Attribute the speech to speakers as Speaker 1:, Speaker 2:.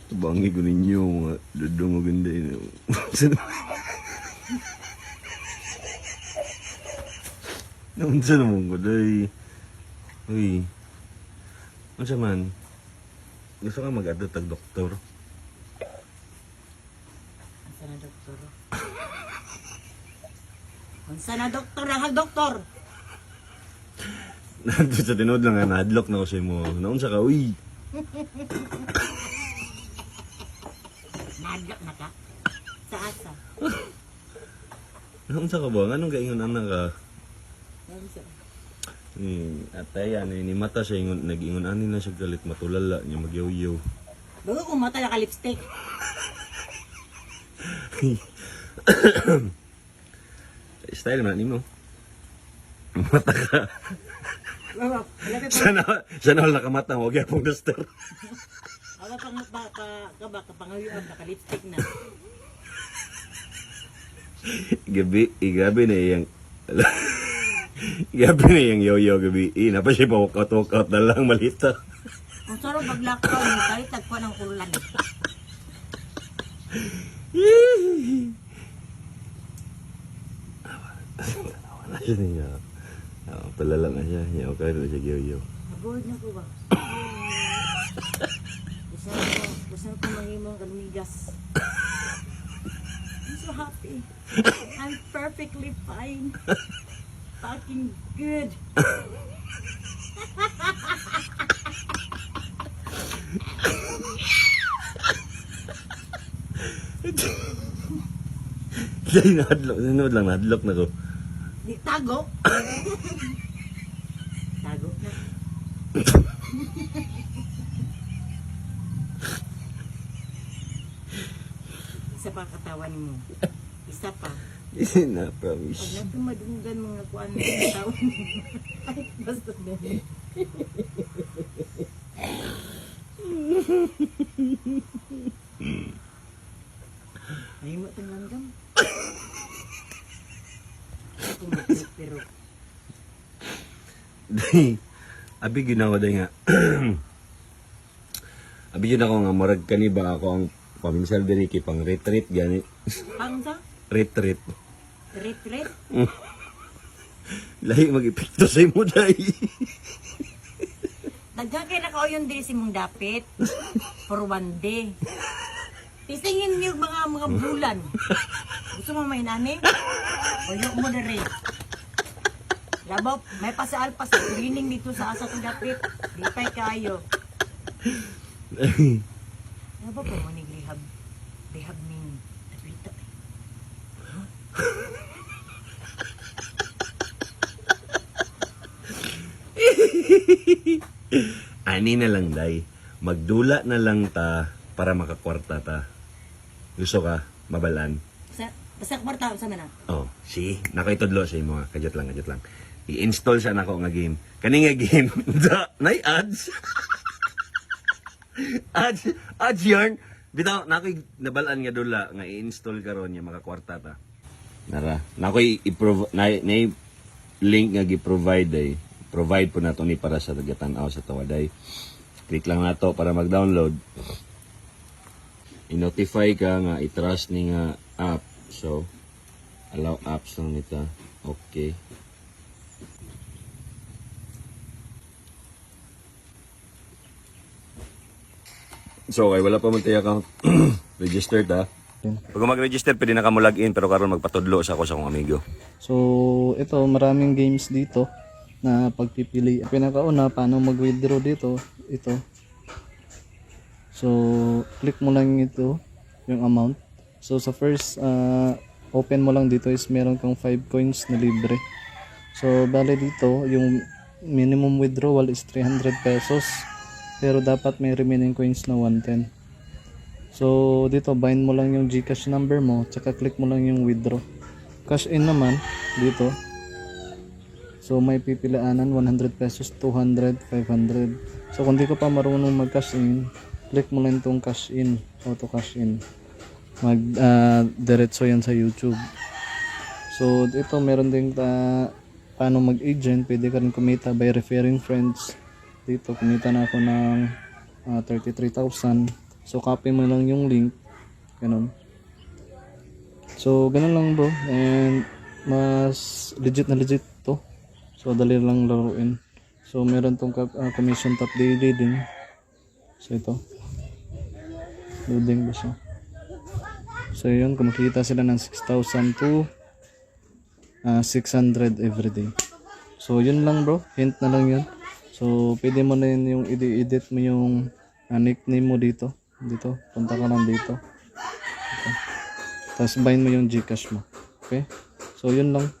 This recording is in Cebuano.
Speaker 1: Tubangi ko ninyo mga dudong o ganda yun. Naunsa naman ko day. Uy. Unsa man? Gusto ka mag-adto tag doktor?
Speaker 2: Unsa na doktor? Unsa na doktor? Ang doktor!
Speaker 1: Nandito sa tinuod lang nga, nahadlok na ko sa imo. Naunsa ka, uy.
Speaker 2: Nadlok na ka? Sa asa?
Speaker 1: Naunsa ka ba? Nganong kaingon ana ka?
Speaker 2: Unsa?
Speaker 1: Atay, ano ni mata siya ingon, nag-ingon ani na siya galit matulala niya magyaw-yaw.
Speaker 2: Bago kung mata naka lipstick.
Speaker 1: Style man nimo. Mata ka.
Speaker 2: Wala pa
Speaker 1: Sana sana wala ka mata, wag yapong duster.
Speaker 2: wala pang pa pa ka ba kapangayuan naka lipstick na.
Speaker 1: Gabi, gabi na iyang gabi na iyang yoyo gabi. Eh, napa siya pa walk out na lang malita.
Speaker 2: Kung saro paglakaw mo tayo tagpuan ang ulan.
Speaker 1: Wala siya niya. Oh, palala na siya. Niya, okay na siya yoyo.
Speaker 2: Naboard na ko ba? Gusto ko mahimong kalmigas. I'm so happy. I'm perfectly fine. Fucking good.
Speaker 1: Dahil nahadlok, nanood lang, nahadlok na ko.
Speaker 2: Di tago. Tago na. Isa pa katawan mo. Isa pa.
Speaker 1: Na, promise.
Speaker 2: Pag natumadunggan mga kuan ng katawan mo. Ay, basta na. Ay mo itong langgam. Ako mag- pero
Speaker 1: Day, abi ginawa day nga. Abi yun ako nga, murag kani ba ako ang paminsal diri kay pang retreat gani.
Speaker 2: pang sa
Speaker 1: Retreat.
Speaker 2: retreat.
Speaker 1: Lahi mag-epekto sa imo day.
Speaker 2: Daghan kay nakauyon diri si mong dapit for one day. Tisingin niyo mga bulan. Gusto mo may nani? Uyo mo diri. Labaw, may pasaal pa sa cleaning dito sa asa kong dapit. Di pa'y kayo. Labaw pa mo ni rehab. Rehab ning dapita.
Speaker 1: Ani na lang day. Magdula na lang ta para makakwarta ta. Gusto ka? Mabalan.
Speaker 2: Sa basta kwarta sa man ah.
Speaker 1: Oh, see? Nako itudlo sa imo. Ha. Kadyot lang, kadyot lang. I-install siya nako nga game. Kani nga game, da, nay ads. Ads, ads yarn. Bitaw nako nabalaan nga dula nga i-install karon niya makakwarta ta. Nara, nako i-prov na, na link nga gi-provide ay. Provide po nato ni para sa taga-tan-aw sa tawaday. Click lang nato para mag-download. I-notify ka nga i-trust ni nga app. So, allow apps lang nita. Okay. So, okay, wala pa man tayo account. Registered ha. Pag mag-register, pwede na ka mo login, pero karon magpatudlo sa ako sa akong amigo.
Speaker 3: So, ito, maraming games dito na pagpipili. Pinakauna, paano mag-withdraw dito? Ito. So, click mo lang ito, yung amount. So, sa first, open mo lang dito is meron kang 5 coins na libre. So, bale dito, yung minimum withdrawal is 300 pesos. Pero dapat may remaining coins na 110. So, dito, bind mo lang yung GCash number mo, tsaka click mo lang yung withdraw. Cash in naman, dito. So, may pipilianan, 100 pesos, 200, 500. So, kung di ka pa marunong mag-cash in, click mo lang itong cash in, auto cash in. Mag, diretso yan sa YouTube. So, ito, meron din paano mag-agent. Pwede ka rin kumita by referring friends. Dito, kumita na ako ng 33,000. So copy mo lang yung link. Ganun. So ganun lang, bro, and mas legit na legit to. So dali lang laruin. So meron tong commission top daily din. So ito. Loading ba siya? So yun, kumikita sila ng 6,000 to 600 every day. So yun lang, bro, hint na lang yun. So pwede mo na yun yung i-edit mo yung nickname mo dito. Dito, punta ka lang dito. Ito. Tapos bind mo yung GCash mo. Okay? So yun lang.